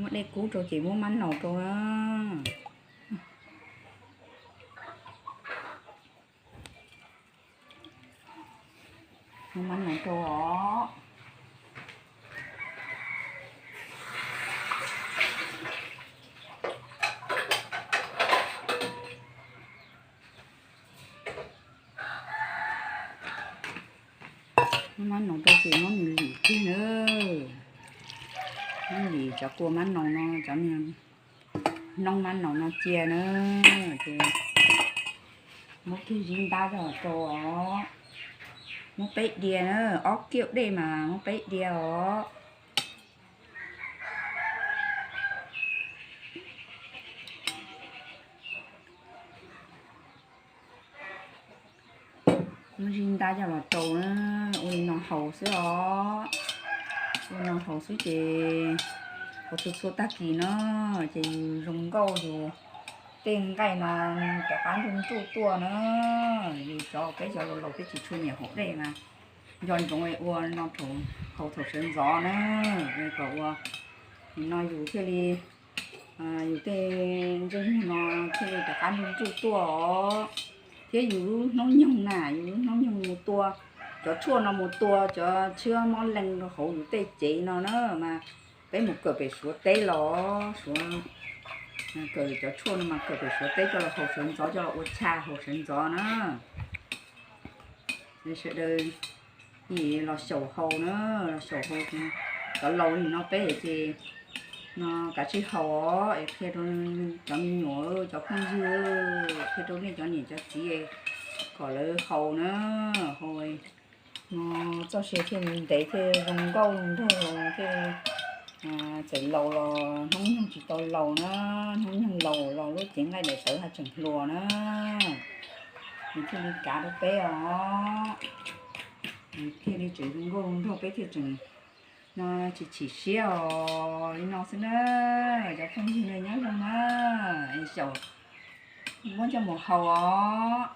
Muab dej kub rau ces muab mab noos rau na. Muab mab noos rau os. Muab mab noos rau ces muab nws lim kiag na. Muab lim cov kua mab noos no, cov niag noob mab noos no cia na. Ces muab kiag zib ntab coj los rau os. Muab peb diav na, ob kiaum dej mas muab peb diav os. Muab zib ntab coj los rau na, ua li no haus xwb os. Ua li no haus xwb ces haus txhua txhua tag kis no ces yus zoo nkauj yus tej nqaij no rov qab nruj nruj tuaj na. Yus cov peb cov laus laus peb tsis tshua nyiam haus dej mas nco ntsoov ua no haus thaum sawv ntxov na, kom ua no yus thiaj li, yus tej ntsej muag no thiaj li rov qab nruj nruj tuaj os. Thiab yus lub hnub nyoog na, yus lub hnub nyoog mus tua cov tshuaj no, mus tua cov tshwab mob lees rau hauv yus tej cev no na mas peb mus kawm pem Suav teb los, Suav, kawm cov tshuaj no mas kawm pem Suav teb coj los haus sawv ntxov, coj los ua cha haus sawv ntxov na. Sawv daws los xyaum haus na, los xyaum haus. Cov laus li no peb ces no kav tsij haus os, es qhia rau cov me nyuam cov phooj ywg, qhia rau nej cov niam cov txiv kom lawv haus na, haus no txoj sia thiaj li ntev thiaj zoo nkauj nraug thiaj txawm laus los hnub nyoog tsis tau laus na, hnub nyoog laus los lub cev nqaij daim tawv haj tseem hluas na. Nws thiaj li kav rau peb os, nws thiaj li tseem zoo nkauj zoo nraug peb thiaj tseem no tsis chim siab os. Li no xwb na, cov phooj ywg na nyob zoo na, xyaum muab coj mus haus os.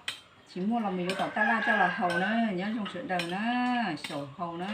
Tsis muaj los mus yuav tom taj laj coj los haus na, nyob zoo sawv daws na, xyaum haus na.